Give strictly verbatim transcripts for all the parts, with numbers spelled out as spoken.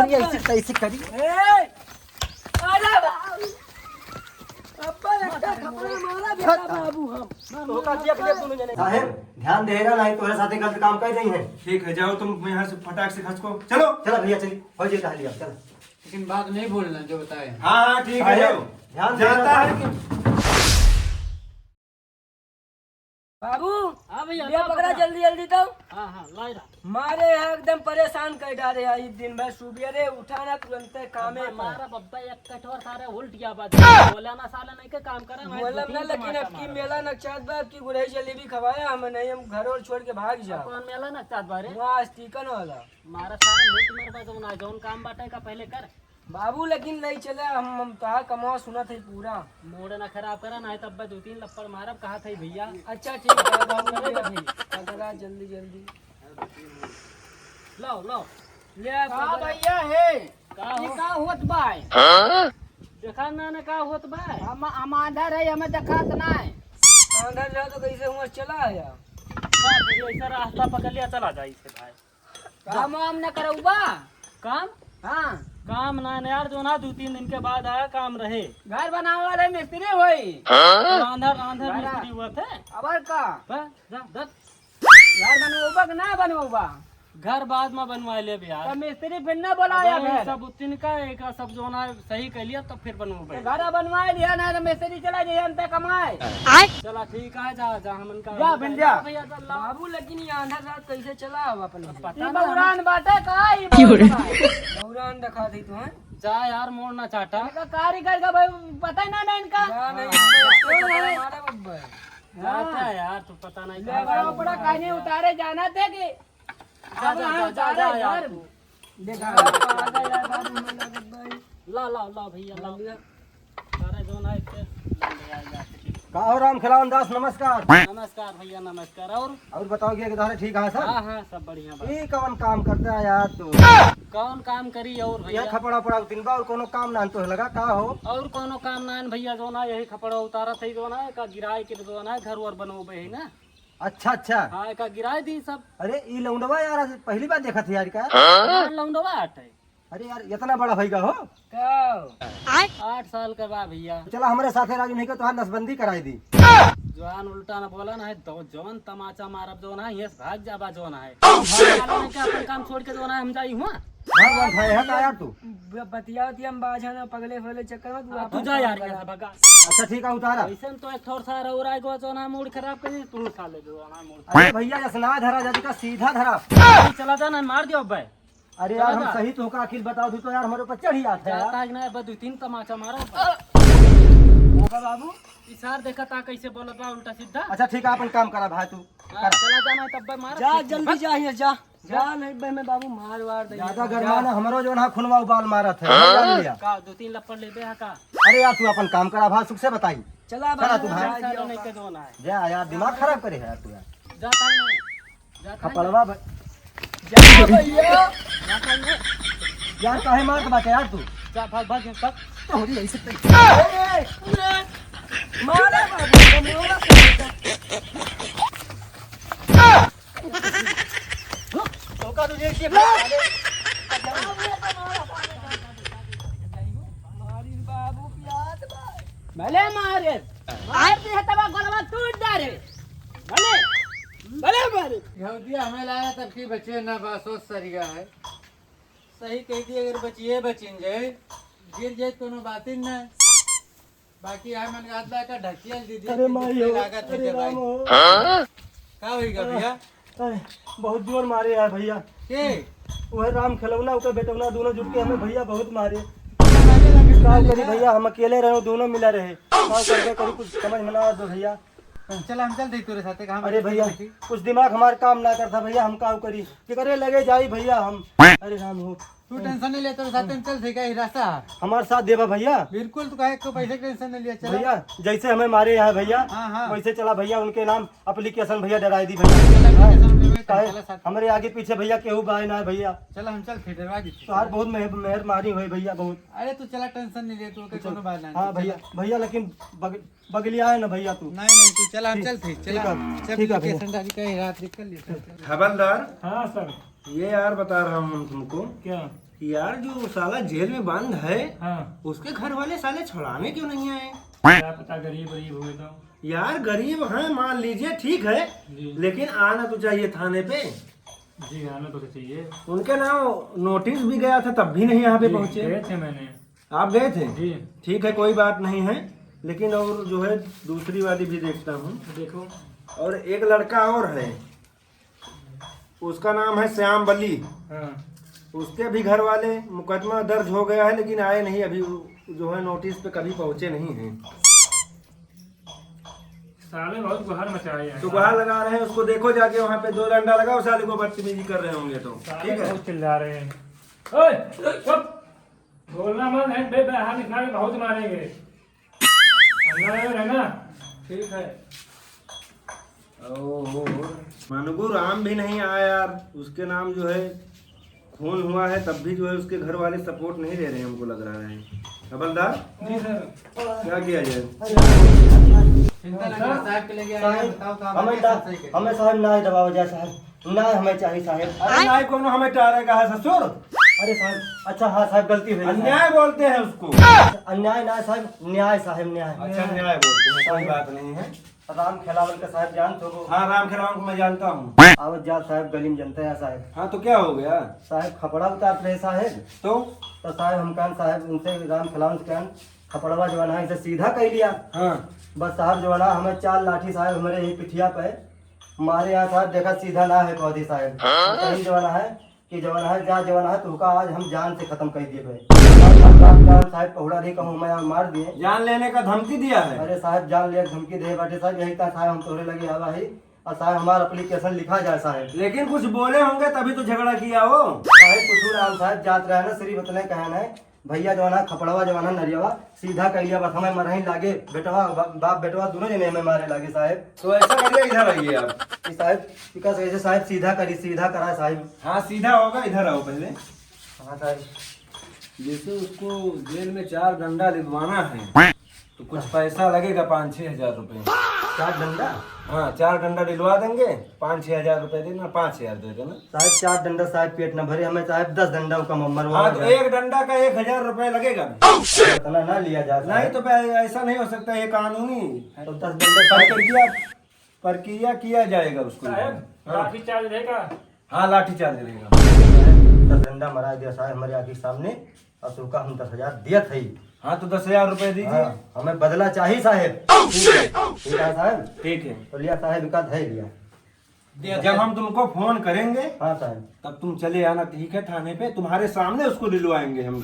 अरे ऐसे कैसे करी? ए! अरे बाबू! अब्बा लगता खपड़ा मारा बेटा बाबू हम। धोखा दिया के लिए दोनों जने। साहेब, ध्यान देगा, नहीं तोहरे साथे गलत काम कर रही है। ठीक है, जाओ तुम यहाँ से फटाक से खसको। चलो। चला भैया, चली। हो जी, कहा लिया, चला। लेकिन बात नहीं बोलना जो बताए। हाँ, हाँ, ठीक है, साहेब, जाओ। ध्यान जाता देगा। है कि बाबू, हाँ भैया, ये ला पकड़ा पकड़ा। जल्दी जल्दी तो। हाँ, हाँ, लाई रहा। मारे यहाँ एकदम परेशान कर डारे हैं, एक दिन भर सुबेरे उठा ना तुरंते कामे अब्बा पर। मारा बब्बा एक कठोर सारे उल्ट गया बात। बोला ना साला नहीं के काम करे, मैं बोलम दो ना, तीन लेकिन तमाचा अब की मारा। मेला नकचात बा, अब की गुरही जलेबी खवाया, हम नहीं, हम घर और छोड़ के भाग अब जाओ। कौन मेला नकचात बा रे? वहाँ स्टीकन वाला। मारा सारे उल्ट मेरे पास जौन, जौन काम बाटे का पहले कर। बाबू, लेकिन नहीं चले, हम, हम तोहार कमवा सुनत है पूरा। मूड ना खराब करा, नहीं तब दो तीन लप्पड़ मारब, कहा था भैया। अच्छा, ठीक है, बाबू, करे तो भैया। पकड़ा जल्दी, जल्दी। लाओ, लाओ। ले आ, का पकड़ा। भैया है? का ये हो? का होत बा? हाँ? देखा ना, ना का होत बा? हम, हम आंधर है, हमें देखात ना है। आंधर रहा तो कैसे हुआ चला आया? का भैया, ऐसा रास्ता पकड़ लिया, चला जाए इससे भाई। काम वाम न करउबा? काम? हाँ। काम ना, ना यार, जौन है दो तीन दिन के बाद आया, काम रहे। घर बनावे वाले मिस्त्री होई। हाँ? आंधर, आंधर घर मिस्त्री हुआ थे। अबर का? बस, जा, दस। घर बनउबा कि ना बनउबा? घर बाद में बनवा लेब यार। तो मिस्त्री फिर ना बोलाया अबे, फिर। सब उतिन का, एक सब जौन है सही कर लिया, तब फिर बनउबे। तो घर बनवा लिया ना, तो मिस्त्री चला जाइए, अंत कमाए। चला ठीक है, जा, जा, हमन का जा, बिन जा। भैया, चल, लाओ। बाबू, लेकिन ये आंधर रात कैसे चला अब अपन? पता ई ना, बौरान बाटे का, ई क्यों रे? बौरान बा। बौरान दिखा दी तू, हैं? जा यार, मोड़ ना चाटा। इनका कारीगर का भाई पता ही ना, ना इनका। जा, नहीं, हाँ। इनका पता हमारा बब्बा है। जा, हाँ। जा यार, तू पता नहीं ले कहाँ बाबा, से बड़ा उतारा कहानी है। उतारे जाना थे कि जा, अब जा, हम जा, जा, उतारे जा यार यार। तू। देखा, आ गया यार, बाबू, मैं लागत भाई। ला, ला, ला भैया, ला। ला लिया। सारे जौन है, इससे ले, ले आ, जा, ठीक। का हो राम खेलावन दास, नमस्कार। नमस्कार भैया, नमस्कार। और? और बताओ, क्या किधर है? ठीक है सब? हाँ, हाँ, सब बढ़िया बा। ई कवन काम करता है यार तू? कौन काम करी और यह भैया? खपड़ा पड़ा उतिन बा और कोनो काम ना तो लगा, का हो? और कोनो काम ना है भैया, जौन है यही खपड़ा उतारा थे, जौन है का गिराए के जौन है घर वर बनोबे है ना। अच्छा, अच्छा। हाँ, का गिराए दी सब। अरे, ई लौंडवा यार, आज पहली बार देखत है यार का। हाँ, लौंडवा आटे। अरे यार, इतना बड़ा होइगा हो? का? आठ साल का बा भैया। चला, हमरे साथे राजू नहीं के तोहार नसबंदी कराई दी। जवान उल्टा न बोला ना है, दो जवन तमाचा मारब जवन है, यस भाग जाबा जवन है। Oh, shit! मालूम है कि अपन काम छोड़ के जवन है, हम जाई हुआ। भाग, भाग, भाई, है का यार तू? ब-, बतिया, बतिया हम बाझा ना, पगले फगले चक्कर में तू आ, तू अपन जा काम यार, करा। यहाँ से भगा। अच्छा, ठीक है, उतारा। ऐसन तो एक ठोर सारा और आएगो, जवन है, मूड खराब कर दी, तू साले जवन है, मूड अरे भैया, यस ना धरा जाती का, सीधा धरा। चला जा ना, मार दियो अब्बे। अरे यार, चला हम जा। सही तोहका अकिल बताओ दी तो यार, हमरे ऊपर चढ़ी आत है यार। जाता है कि ना, बस दो तीन तमाचा मारा। बाबा बाबू। इशार देखा था कैसे बोलत बा उल्टा सीधा। अच्छा ठीक है, अपन काम करा भाई तू। हाँ, करा। चला जाना है तब मारा। जा, जल्दी जा, यहाँ जा। जा, नहीं बे, मैं बाबू मार वार दे। ज्यादा गरमा ना, हमरो जौन है खुनवा उबाल मारत है। हाँ? जान लिया। का, दो तीन लप्पड़ लेबे है का? अरे यार, तू अपन काम करा भाई, सुख से बताई। चला चला भाई, तू भाई। जा, जा, नहीं के जौन है। जा यार, दिमाग खराब करे है यार तू यार। जाता है ना। खपड़वा ब-, जा भैया। यार, काहे मारत बाटे यार तू? जा, भाग, भाग, भाग। तोहरी ऐसे तै- ए, ए, मारा बाबू, मारा। धोखा तुझे इसलिए मारी बाबू, प्यार बा। भले मारे, मार दिया तबा गोड़वा टूट जा रे। भले, भले मारे। यहूदिया हमें लाया तब की बचे ना बा, सोच सरिया है। सही कह दिए, अगर बचिए बचिन जाए, गिर जाए कोनो बात ही ना। बाकी है मन गात ला का ढकियल दीदी अरे के माई हो, लागत है अरे जब राम आई। हो। हाँ? का होइगा भैया? अरे, बहुत जोर मारे यार भैया। के? वह राम खिलौना, ओकर बेटौना दोनों जुट के हमें भैया बहुत मारे। का करी भैया, हम अकेले रहे, दोनों मिला रहे। का करबे करी, कुछ समझ में ना आवत भैया। चला, हम चल दे तोरे साथे, कहाँ अरे बैठे भैया, बैठी? कुछ दिमाग हमार काम ना करता भैया, हम का करी? केकरे लगे जाई भैया हम? अरे राम हो। तू टेंशन नहीं ले, तोरे साथे हम चल, ठीक है, ये रास्ता। हमार साथ देबा भैया। बिल्कुल, तू काहे को पैसे के टेंशन नहीं लिया, चला। भैया, जैसे हमें मारे यहाँ भैया, हाँ, हाँ। वैसे चला भैया, उनके नाम एप्लीकेशन भैया डराई दी भैया। चला, हाँ? एप्लीकेशन लेवे, काहे? चला साथ। हमरे आगे पीछे भैया केहू बाय ना है भैया। चला, हम चल, फिर डरवा दी। तोहार बहुत मेहर-, मेहरबानी होई भैया, बहुत। अरे, तू चला, टेंशन नहीं ले, तू के चल। कोनो बात ना, हाँ तू भैया, चला। भैया, लेकिन बग-, बगलिया है ना भैया तू। नहीं, नहीं, तू चला, हम ठीक, चल, ठीक, ठीक चला। है, चल, ठीक है भैया। एप्लीकेशन डाल के रात निकल लिया, चल, चल। हवलदार। हाँ सर। ये यार बता रहा हूँ तुमको। क्या? यार, जो साला जेल में बंद है, हाँ। उसके घर वाले साले छुड़ाने क्यों नहीं आए? क्या पता, गरीब वरीब हुए तो। यार, गरीब हैं, मान लीजिए, ठीक है, जी। लेकिन आना तो चाहिए थाने पे। जी, आना तो चाहिए। उनके नाम नोटिस भी गया था, तब भी नहीं यहाँ पे जी, पहुँचे। गए थे मैंने। आप गए थे? जी। ठीक है, कोई बात नहीं है, लेकिन और जो है, दूसरी वाली भी देखता हूँ। देखो। और एक लड़का और है, उसका नाम है श्याम बली। हाँ। उसके भी घर वाले, मुकदमा दर्ज हो गया है, लेकिन आए नहीं अभी, जो है, नोटिस पे कभी पहुँचे नहीं हैं। साले बहुत गुहार मचाए हैं। तो गुहार लगा रहे हैं, उसको देखो जाके वहाँ पे, दो डंडा लगाओ, साले को बदतमीजी कर रहे होंगे तो। साले ठीक है? बहुत चिल्ला रहे हैं। ओए, चुप। बोलना मत है, बे, बाहर निकाल के बहुत मारेंगे। अंदर आयो रहना। ठीक है। ओहो, मानगू राम भी नहीं आया यार, उसके नाम जो है खून हुआ है, तब भी जो है उसके घर वाले सपोर्ट नहीं दे रहे हैं, हमको लग रहा है। हवलदार, जी सर। क्या किया जाए? चिंता ना करो, साहब के लेके आए हैं, साहब, बताओ, साहब, हमें आगे टा-, सब सही करेंगे। हमें साहब ना ही दबावा जाए साहब, ना हमें चाहिए साहब। अरे ना ही कोनो हमें टारेगा है ससुर। अरे साहब, अच्छा हाँ साहब, गलती हुई साहब। अन्याय बोलते हैं उसको। अन्याय ना साहब, न्याय साहब, न्याय। अच्छा, न्याय बोलते हैं, कोई बात नहीं है। राम खेलावन का साहब जानत हो? हाँ, राम खेलावन को मैं जानता हूँ। आवत जात साहब गली में जनता है साहब। हाँ, तो क्या हो गया? साहब खपड़ा उतारत रहे साहब। तो? तो साहब हम कहन साहब उनसे, राम खेलावन से कहन, खपड़वा जवान है, इसे सीधा कइ लिया। हाँ। बस साहब जवान है, हमें चार लाठी साहब हमरे यही पिठिया पे मारे यहाँ साहब, देखा सीधा ना है पौधी साहब। हाँ? कहीं जवान है कि जवन है, जा जवन है, तोहका आज हम जान से खतम कइ दिए बे। साहब पहुड़ा दी कहूँ मैं मार दिए। जान लेने का धमकी दिया है? अरे साहब, जान लेने का धमकी दे बाटे साहब, यही का साहब हम तोहरे लगे आवा ही। और साहब हमार एप्लीकेशन लिखा जाए साहब। लेकिन कुछ बोले होंगे तभी तो झगड़ा किया हो। साहब कुछ ना, हम साहब जात रहे ना, सिर्फ इतने कहे ना, भैया जवन है, खपड़वा जवन है, नरियवा सीधा कइ लिया, बस हमें मरही लागे, बेटवा, बा-, बाप बेटवा दोनों जने हमें मारे लागे साहब। तो ऐसा करिए, इधर आइए आप। कि साहब, कि कैसे, कैसे साहब सीधा करी, सीधा करा साहब। हाँ, सीधा होगा, इधर आओ पहले। हाँ साहब। जैसे उसको जेल में चार डंडा लिखवाना है, तो कुछ पैसा लगेगा, पाँच छः हजार रुपये। चार डंडा? हाँ, चार डंडा दिलवा देंगे, पाँच छः हजार रुपये देना, पाँच हजार दे देना। साहब, चार डंडा साहब पेट न भरे, हमें साहब दस डंडा का मरवा हाँ, तो जाए। एक डंडा का एक हजार रुपये लगेगा। इतना ना लिया जा नहीं साहब। तो भाई, ऐसा नहीं हो सकता, ये कानूनी है। तो दस डंडा साहब प्रक्रिया, प्रक्रिया किया जाएगा उसको। साहब, हाँ। लाठी चार्ज रहेगा? हाँ, लाठी चार्ज रहेगा। दस डंडा मरा दिया साहब हमारे आँखी के सामने, और तुमका हम दस हजार दिया था ही। हाँ, तो दस हजार रुपये दीजिए। हाँ, हमें बदला चाहिए साहब। ठीक है। ठीक है साहब। ठीक है। तो लिया साहब, एक आध है लिया। जब हम तुमको फोन करेंगे, हाँ साहब। तब तुम चले आना, ठीक है, थाने पे, तुम्हारे सामने उसको दिलवाएंगे हम।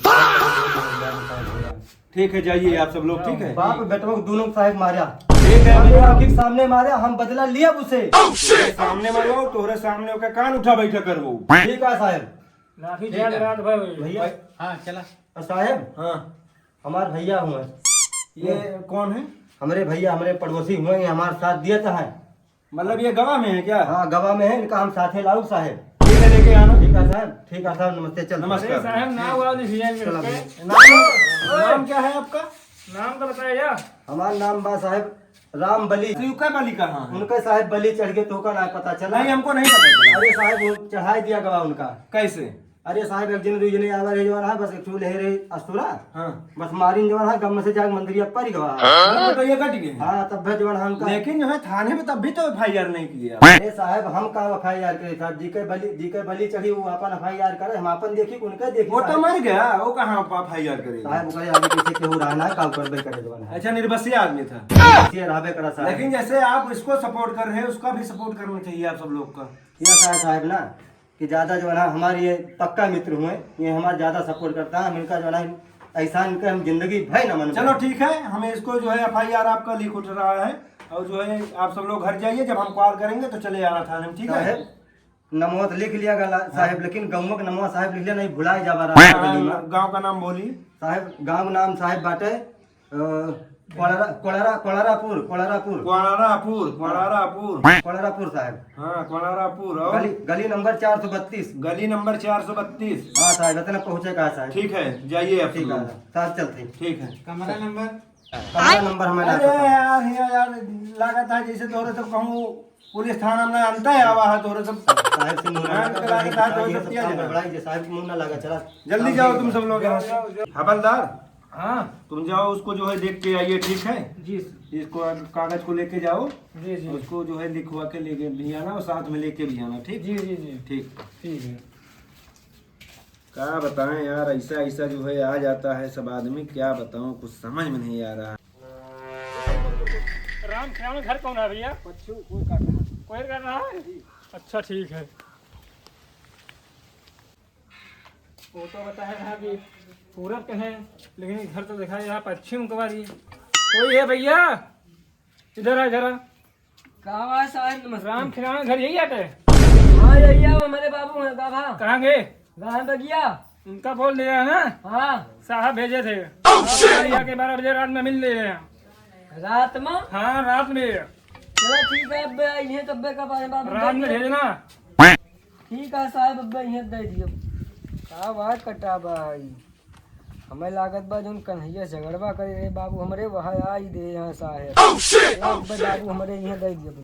ठीक है, जाइए आप सब लोग, ठीक है? बाप बेटवा को दोनों साहब मारा। ठीक है, हमारे आँखी के सामने मारा, हम बदला लिया उसे। सामने मरवाओ, तोहरे सामने ओके कान उठा बैठा करवाओ। ठीक है साहब। लाठी चार्ज रात भर होई। भैया। हाँ, चला। और साहब, हाँ। हमार भैया हुए। ये कौन है? हमरे भैया, हमरे पड़ोसी हुए, ये हमार साथ दिया था है। मतलब ये गवा में है क्या? हाँ, गवा में है, इनका हम साथे लाऊ साहेब। ठीक है, लेके आना। ठीक है साहब, ठीक है साहब, नमस्ते, चल। नमस्कार। अरे साहब, नाम वाम नहीं लिया चलो करके। भैया। नाम, नाम क्या है आपका? नाम तो बताया यार। हमार नाम बा साहब राम बली। तो यू का बली कहाँ है? उनका साहब बली चढ़ के तोका ना पता चला। नहीं, हमको नहीं पता चला। अरे साहब, वो चढ़ाई दिया गवा उनका। कैसे? अरे साहब, एक जने दुई जने आवा रहे जवान है, बस एक ठो ले रहे अस्तुरा। हाँ। बस मारिन जवान है, गम से जाके मंदिरिया परि गवा। हाँ, तो ये कट गए। हाँ, तब भी जवान हमका। लेकिन जो है थाने में तब भी तो एफ आई आर नहीं किया। अरे साहब, हम का एफ आई आर करे साहब? जी के बली, जी के बली चढ़ी, वो अपन एफ आई आर करे, हम अपन देखी, उनके देखी वो तो साहब। मर गया, वो कहाँ एफ आई आर करेगा? साहब, ओकरे आगे पीछे केहू रहा ना, का ऊपर बे करे जवान है। अच्छा, निर्बसिया आदमी था। निर्बसिया रहबे करा साहब। लेकिन जैसे आप इसको सपोर्ट कर रहे हैं, उसका भी सपोर्ट करना चाहिए आप सब लोग का। ये साहब, साहब ना, कि ज्यादा जो है ना हमारे ये पक्का मित्र हुए, ये हमारा ज्यादा सपोर्ट करता है, हम इनका जो है ना एहसान इनके हम जिंदगी भर ना मन चलो पाए। ठीक है, हम इसको जो है एफ आई आर आपका लिख उठ रहा है और जो है आप सब लोग घर जाइए, जब हम कॉल करेंगे तो चले आना थाने में, ठीक है? साहब, नमवा तो लिख लिया गला साहब, लेकिन गौवा के नमवा साहब लिख लिया नहीं, भुलाए जावा रात हाँ, गली में। गाँव का नाम बोली। साहब, गाँव नाम साहब बाटे अ, कोड़रा, कोड़रा, कोड़रापुर, कोड़रापुर। कोड़रापुर, कोड़रापुर। कोड़रापुर साहब। हाँ, कोड़रापुर और? गली, गली नंबर चार सौ बत्तीस। गली नंबर चार सौ बत्तीस। हाँ साहब, इतना पहुँचे का साहब। ठीक है, जाइए आप ठीक लोग। है, साहब चलते हैं। ठीक है। कमरा नंबर? कमरा नंबर हमें ना अरे पता। यार, यार, यार, लागत है जैसे तोरे तो कहूँ पुलिस थाना में अंता है, आवा है तोरे सब। साहब से मुंह ना हाँ, लगा, चला के साथ ये तोरे सब सब किया काम जाए। गड़बड़ाई जे, साहब के मुंह ना लगा, चला। जल्दी जाओ तुम सब लोग यहाँ से। हवलदार, हाँ। तुम जाओ, उसको जो है देख के आइए, ठीक है? जी। इसको, कागज को लेके जाओ। जी, जी। उसको जो है लिखवा के लेके भी आना और साथ में लेके भी आना, ठीक? जी, जी, जी। ठीक। ठीक है। क्या बताएं यार, ऐसा, ऐसा जो है आ जाता है सब आदमी, क्या बताऊं, कुछ समझ में नहीं आ रहा। राम खिलावन घर कौन है भैया? पच्छू कोई काट रहा है। कोई कर रहा है? जी। अच्छा, ठीक है। वो तो बताया था कि पूरब के हैं, लेकिन घर तो देखा यहाँ पश्चिम के बारी। कोई है भैया? इधर आ, इधर आ। कहाँ बा साहब? नमस्ते। राम खिलावन घर यही आटे? हाँ, यही आओ, हमारे बाबू हैं, बाबा। कहाँ गए? गाँव बगिया। उनका बोल दिया है ना? हाँ। साहब भेजे थे। Oh, shit! भैया के बारह बजे रात में मिल ले रहे हैं। रात में? हाँ, रात में। चला ठीक है, अब यहीं तब्बे का बारे बाबू रात में भेजना। ठीक है साहब, अब यहीं दे दियो। का बात कटा भाई? हमें लागत बा जौन कन्हैया झगड़वा करे रहे बाबू हमरे, वहाँ आई दे यहाँ साहेब। Oh, shit! अब बाबू हमरे यहाँ दे दिया।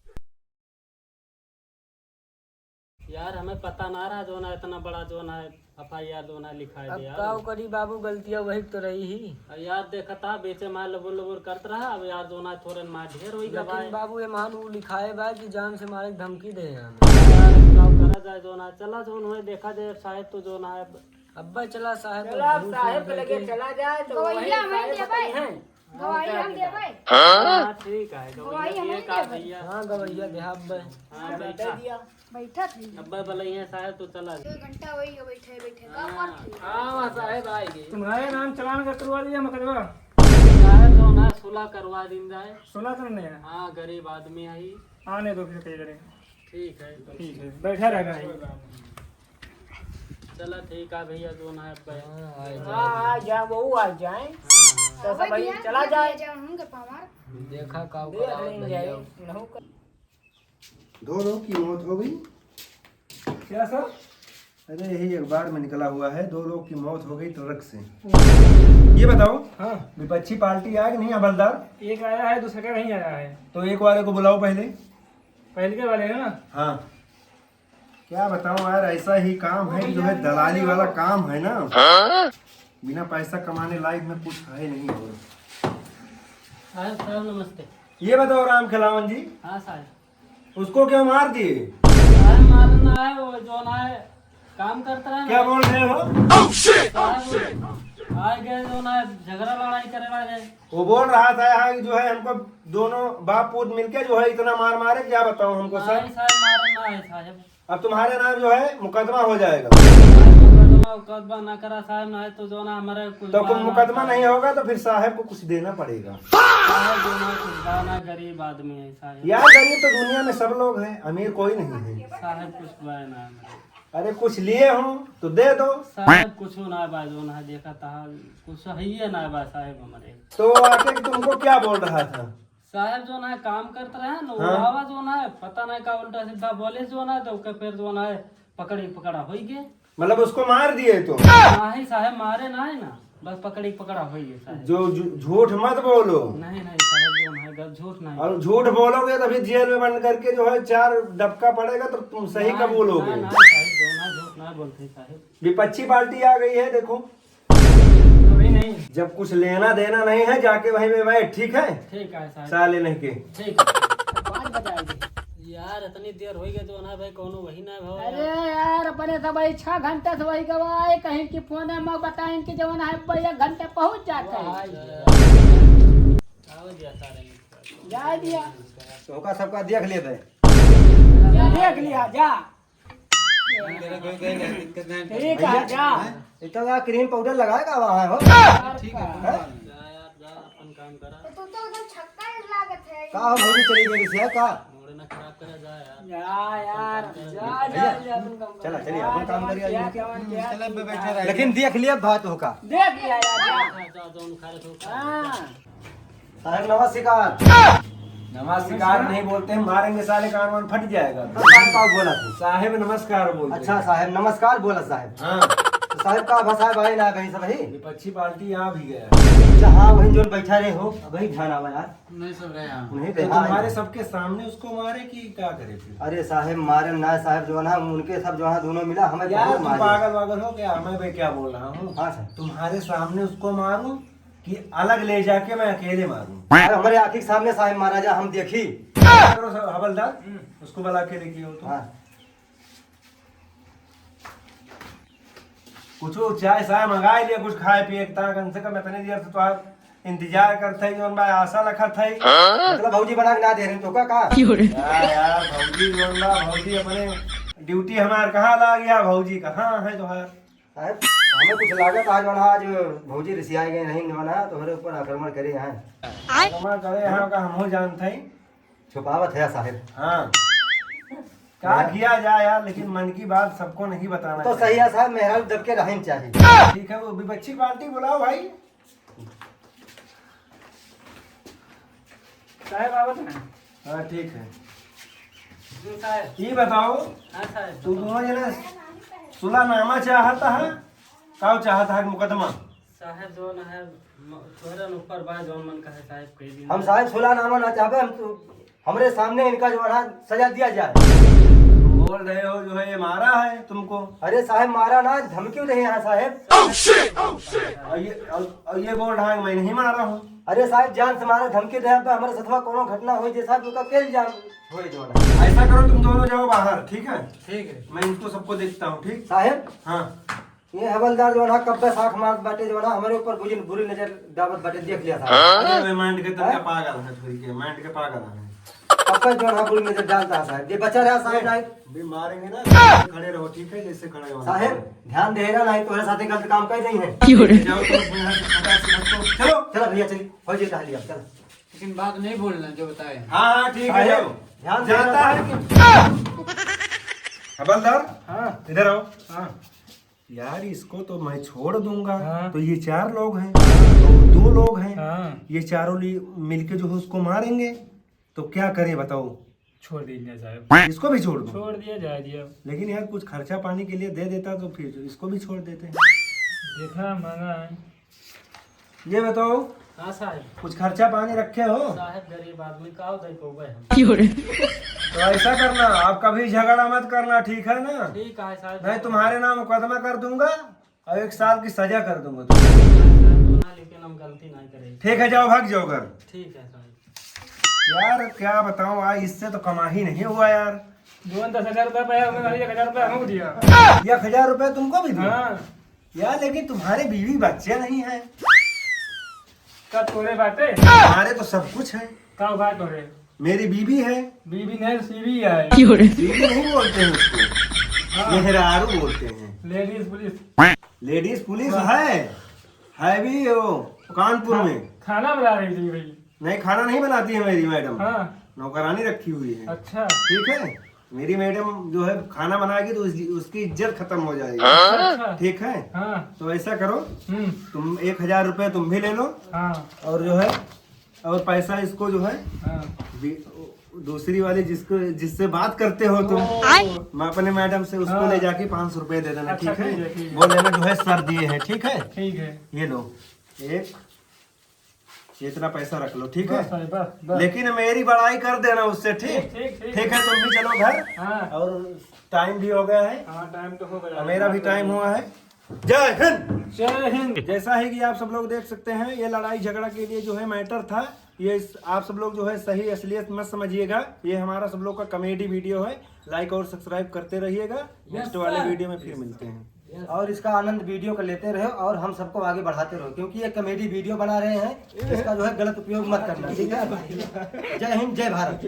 यार, हमें पता ना रहा जौन है इतना बड़ा जौन है एफ आई आर जौन है लिखाए अब दे यार। का करी बाबू, गलतियाँ वही तो रही ही। अब यार देखा था बेचे मार लबुर लबुर करत रहा, अब यार जौन है थोड़न मार ढेर होई गवा लेकिन है। बाबू ये मान वो लिखाए बा कि जान से मारे की धमकी दे हमें। यार, अब का करा जाए जौन है, चला जौन होए देखा जाए, अब साहेब तो जौन है अब अब्बा चला साहेब चला, अब घूस साहेब के लगे लेके। चला जाए तो गवैया वही हमें साहेब देबै। बताइहैं। गवाही हम देबै। हाँ, ठीक है, गवाही गवैया हमें दिए का देबै। भैया? हाँ, गवैया दे, हाँ, अब्बा। हाँ, हाँ, बैठा। दे दिया। बैठा थे। अब्बा बोले, "यहाँ साहेब तो चला जा।" दो घंटा वही हो बैठे, बैठे। का हाँ। बात है? हाँ, वहाँ साहेब आएंगे। तुम्हारे नाम चालान का करवा दिया मुकदमा? साहेब तो ना सुलह करवा दिन जाए। सुलह तो नहीं है? हाँ, गरीब आदमी है ही। आने दो फिर कई करेंगे। ठीक है। ठीक है, बैठा रहना है। चला ठीक है भैया, जौन है अब। हाँ, आ जाए। हाँ, आ जाए, वो आ जाए। हाँ, हाँ। तो सब भाई चला जाए। देखा का देख करावत लेंगे भैया। जाए, नहु का। दो लोग की मौत हो गई। क्या सर? अरे, यही अखबार में निकला हुआ है, दो लोग की मौत हो गई ट्रक से। ये बताओ, हाँ। विपक्षी पार्टी आया कि नहीं हवलदार? एक आया है, दूसरे का नहीं आया है। तो एक वाले को बुलाओ पहले। पहले के वाले है ना? हाँ। क्या बताऊं यार, ऐसा ही काम है, जो है दलाली वाला काम है ना। हाँ? बिना पैसा कमाने लायक में कुछ है नहीं। और हाँ सर, नमस्ते। ये बताओ राम खिलावन जी, हाँ सर। उसको क्यों मार दिए? सर, मारना है, वो जौन है काम करता है ना। क्या बोल रहे हो? साहब, आए गए जौन है झगड़ा लड़ाई करे लगे। वो बोल रहा था यहाँ कि जो है हमको दोनों बाप पूत मिलके जो है इतना मार मारे, क्या बताऊं हमको सर? नहीं साहब, मारे ना है साहब। अब तुम्हारे नाम जो है मुकदमा हो जाएगा। मुकदमा, मुकदमा ना करा साहब, ना है तो जौन है हमारे कुछ तो कुछ बहाना मुकदमा साहब। नहीं होगा तो फिर साहब को कुछ देना पड़ेगा। साहब जौन है कुछ बहाना, गरीब आदमी है साहब। यार गरीब तो दुनिया में सब लोग हैं, अमीर कोई नहीं है। साहब कुछ बहाना है। अरे कुछ लिए हो तो दे दो। साहब कुछ ना बा जौन है, देखा था कुछ है ही ना बा साहब हमारे। तो आके तुमको क्या बोल रहा था? साहब जौन है काम करत रहे हैं ना, हाँ। वो आवा जौन है, पता नहीं का उल्टा सीधा बोले जौन है, तो ओके फिर जौन है पकड़ी पकड़ा होई गए। मतलब उसको मार दिए तो? नहीं साहब, मारे ना है ना, बस पकड़ी पकड़ा होई गए साहब। जो झू-, झूठ मत बोलो। नहीं, नहीं साहब, जौन है गल-, झूठ नहीं। और झूठ बोलोगे तो फिर जेल में बंद करके जो है चार डबका पड़ेगा तो तुम सही नहीं, कबूलोगे। नहीं, नहीं साहब, जौन है झूठ ना बोलते साहब। विपक्षी पार्टी आ गई है, देखो। अभी नहीं। जब कुछ लेना देना नहीं है, जाके वहीं पे बैठ, ठीक है? ठीक है साहब। साले नहीं के। ठीक है। यार, इतनी देर होई गई जौन है भाई, कौनो वही ना भवा अरे यार। यार, अपने सब वही छह घंटे से वही गवाए, कहीं कि फोन में बताइन कि जौन है भैया घंटे पहुंच जाते हैं। वाह यार। आवे दिया सारे। जा दिया। तो ओका सबका देख लेते। जा देख लिया, जा। ठीक है, जा। इतना क्रीम पाउडर लगाए का वहाँ हो? ठीक है, हैं? जा यार, जा, अपन काम करा। तो तू तो उधर छक्का ही लागत है। का हो, भौजी चली गई से का? मूड ना खराब करा, जा यार। जा यार, जा, जा, भैया, जा, अपन काम चला, करा। चलिए, अपन काम करिए। क्या, क्या, क्या, चला, क्या, बे, बैठा रहे। लेकिन देख लिया बात होका। देख लिया यार, जा। जा, जा, जा, उनका रखो। हाँ। साहेब नमस्कार। नमस्कार नहीं बोलते हैं, मारेंगे साले, कान वान फट जाएगा। नमस्कार का बोला तू? साहेब नमस्कार बोलते हैं। अच्छा साहेब नमस्कार बोला साहेब। हाँ। तो साहब का भसाए भाई ना भाई सब ही। विपक्षी पार्टी यहाँ भी गया। अच्छा, हाँ, वही जोन बैठा रहे हो, अब वही ध्यान आवा यार। नहीं सब रहे हैं। नहीं तो रहे, हाँ। तुम्हारे सबके सामने उसको मारे कि क्या करे फिर? अरे साहब, मारे ना साहब, जो है ना, उनके सब जो है दोनों मिला, हमें यार, बहुत तुम मारे। पागल वागल हो क्या? मैं, मैं क्या बोल रहा हूँ? हाँ सर। तुम्हारे सामने उसको मारूं कि अलग ले जाके मैं अकेले मारूं? अरे हमारे आँखी के सामने साहब मारा जा, हम देखी। करो सर, हवलदार, उसको बुला के लेके आओ तो। हाँ। कुछ चाय साय मंगा लिया, कुछ खाए पिए के, ता कम से कम इतने देर से तोहार इंतजार करत है, जौन बा आशा रखत है। मतलब भौजी बना के ना दे रही तो का, का? क्यों रे? यार, यार, भौजी जौन बा, भौजी अपने ड्यूटी हमार कहाँ ला गया, भौजी कहाँ है तोहार? साहब, हमें कुछ लागत आज बना, आज भौजी रिसियाए गए नहीं बना, तोहरे ऊपर आक्रमण करे हैं। आक्रमण करे हैं का हमहू जानत है। छुपावत है साहब। हाँ। का किया जाए यार, लेकिन मन की बात सबको नहीं बताना तो चाहिए। सही है साहब, मेहरारू दब के रहन चाहिए। ठीक है, वो विपक्षी पार्टी बुलाओ भाई। साहब आवत ना। हाँ, ठीक है। जी साहब। ये बताओ, हाँ साहब। तू दोनों जना सुलहनामा चाहता है, का चाहता है मुकदमा? साहब, जौन है, म-, तोहरे न ऊपर बा, जौन मन कहे साहब, कह दी। हम साहब सुलहनामा ना चाहबे, हम तो, हमरे सामने इनका जो है सजा दिया जाए। बोल रहे हो जो है ये मारा है तुमको। अरे साहब, मारा ना, धमकी दे यहाँ साहब। और ये, और, और ये बोल रहा है मैं नहीं मारा हूँ। अरे साहब, जान से मारा, धमकी दे, अब हमारे सथवा कोनो घटना हो जे साहब, ओका के इल्जाम होए जो है। ऐसा करो, तुम दोनों जाओ बाहर, ठीक है? ठीक है। मैं इनको सबको देखता हूँ, ठीक? साहब? हाँ। ये हवलदार जो है ना, कब्बे साख मारत बाटे जो है ना, हमरे ऊपर बुरी, बुरी नजर डालत बाटे, देख लिया साहब। अरे, वे माइंड के तनिका हाँ? पागल है, थोड़ी के, माइंड के पागल है। कब्बे जो है ना, बुरी नजर डालता है साहब। ये बचा रहा साहब, ए, नहीं। भी मारेंगे ना, खड़े रहो, ठीक है, जैसे खड़े हो। साहब, ध्यान दे रहा नहीं, तुम्हारे साथ गलत काम कर रही है। क्यों रे? जाओ, तुम अपने हाथ से फटाक से रखो। चलो। चलो भैया, चलिए, हो जी, टहलिए, चलो। लेकिन बात नहीं बोलना, जो बताए। हाँ, हाँ, ठीक है, साहब, जाओ। ध्यान दे जाता रहा है कि हवलदार, हाँ। इधर आओ। हाँ। यार, इसको तो मैं छोड़ दूंगा। हाँ। तो ये चार लोग हैं, तो दो लोग हैं, हाँ। ये चारों लि-, मिलके जो है उसको मारेंगे, तो क्या करें बताओ? छोड़ दीजिए साहब। इसको भी छोड़ दूं? छोड़ दिया जाए जी अब। लेकिन यार, कुछ खर्चा पानी के लिए दे देता तो फिर इसको भी छोड़ देते। देखा, महंगा है। ये बताओ, हाँ साहब। कुछ खर्चा पानी रखे हो? साहब, गरीब आदमी, का दे पउबे हम? क्यों रे? तो ऐसा करना, आप कभी झगड़ा मत करना, ठीक है ना? ठीक है साहब। नहीं, तुम्हारे नाम मुकदमा कर दूंगा और एक साल की सजा कर दूंगा तुमको। साहब, ना, लेकिन हम गलती नहीं करेंगे। ठीक है, जाओ, भाग जाओ घर। ठीक है साहब। यार, क्या बताऊं, आज इससे तो कमा ही नहीं हुआ यार। जौन दस हजार रुपया पाया, उनमें खाली एक हजार रुपया हमको दिया। एक हजार रुपया तुमको भी दिया? हाँ। यार, लेकिन तुम्हारे बीवी बच्चे नहीं हैं। का तोरे बाटे? हमारे तो सब कुछ है। का बात हो रे? मेरी बीवी है। बीवी नहीं, सीवी है। क्यों रे? बीवी नहीं बोलते हैं उसको, हाँ। मेहरारू बोलते हैं। लेडीज पुलिस। लेडीज पुलिस हाँ। है, है भी वो कानपुर हाँ, में। खाना बना रही थी भाई। नहीं, खाना नहीं बनाती है मेरी मैडम, हाँ। नौकरानी रखी हुई है। अच्छा। ठीक है, मेरी मैडम जो है खाना बनाएगी तो उस, उसकी इज्जत खत्म हो जाएगी। अच्छा, अच्छा। ठीक है, हाँ। तो ऐसा करो, हम्म। तुम एक हजार रुपये तुम भी ले लो, हाँ। और जो है, और पैसा इसको जो है, हाँ। दे-, दूसरी वाली जिसको, जिससे बात करते हो तुम, ओ। मैं अपने मैडम से उसको हाँ। ले जाके पाँच सौ रुपये दे देना, अच्छा, ठीक है? ठीक है, ठीक है। बोल देना जो है सर दिए हैं, ठीक है? ठीक है। ये लो, एक ये इतना पैसा रख लो, ठीक है? बस भाई, बस, बस। लेकिन मेरी बड़ाई कर देना उससे, ठीक? ठीक, ठीक, ठीक। ठीक है, तुम भी चलो घर। हाँ। और टाइम भी हो गया है। हाँ, टाइम तो हो गया। और मेरा भी टाइम हुआ है। जय हिंद। जय हिंद। जैसा है कि आप सब लोग देख सकते हैं, ये लड़ाई झगड़ा के लिए जो है मैटर था, ये इस, आप सब लोग जो है सही असलियत मत समझिएगा। ये हमारा सब लोग का कॉमेडी वीडियो है। लाइक और सब्सक्राइब करते रहिएगा। नेक्स्ट वाले वीडियो में फिर मिलते हैं। और इसका आनंद वीडियो का लेते रहो और हम सबको आगे बढ़ाते रहो, क्योंकि ये कॉमेडी वीडियो बना रहे हैं, इसका जो है गलत उपयोग मत करना, ठीक है? जय हिंद, जय भारत।